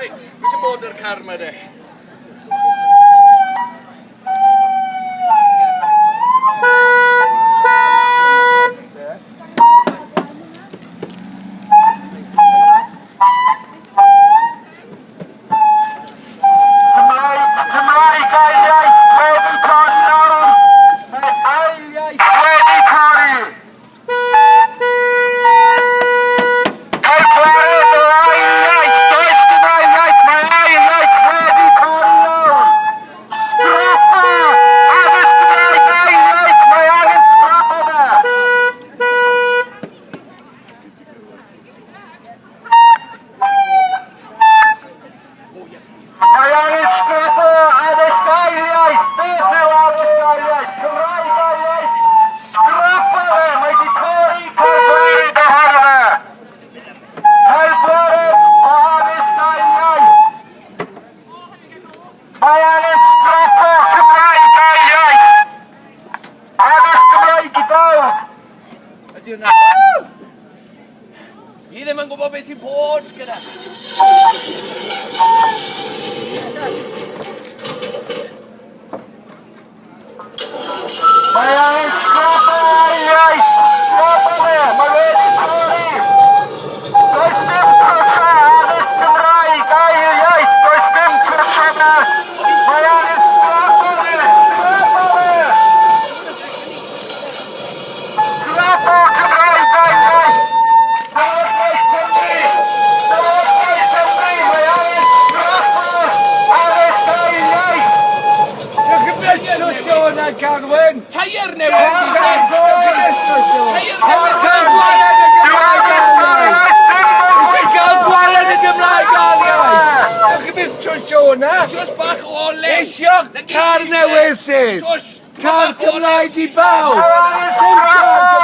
Reit, pwy sy'n bod ar car 'ma de? Cymraeg, Cymraeg ail iaith wedi torri lawr. Mae ail iaith wedi torri. Cael gwared o ail iaith, does dim ail iaith, mae ail iaith wedi torri lawr. Sgrapo! Addysg Gymraeg ail iaith, mae angen sgrapo fe. Mae angen sgrapo addysg ail iaith. Beth yw addysg ail iaith? Cymraeg ail iaith? Sgrapo fe! Mae di torri cael gwared ohono fe! Cael gwared o addysg ail iaith! Mae angen sgrapo Cymraeg ail iaith! Addysg Gymraeg i bawb! Ydy'r na. Ni ddim yn gwybod beth sy'n bod gyda. Mae angen sgrapo ail iaith! Sgrapo fe! Mae wedi torri! Does dim trwsio addysg Gymraeg ail iaith! Does dim trwsio fe! Mae angen sgrapo fe! Sgrapo fe! Sgrapo Cymraeg ail iaith! Llywodraeth Cymru! Llywodraeth Cymru! Mae angen sgrapo addysg ail iaith! Dewch i byth trwsio hwnna, Carwyn! Tair newydd sy'n Tair newydd! Cael gwared y Gymraeg ail iaith! Eisiau cael gwared y Gymraeg ail iaith! Dewch i byth trwsio hwnna! Just bach o le! Eisiau car newydd sydd! Car Cymraeg i bawb! Mae angen sgrapo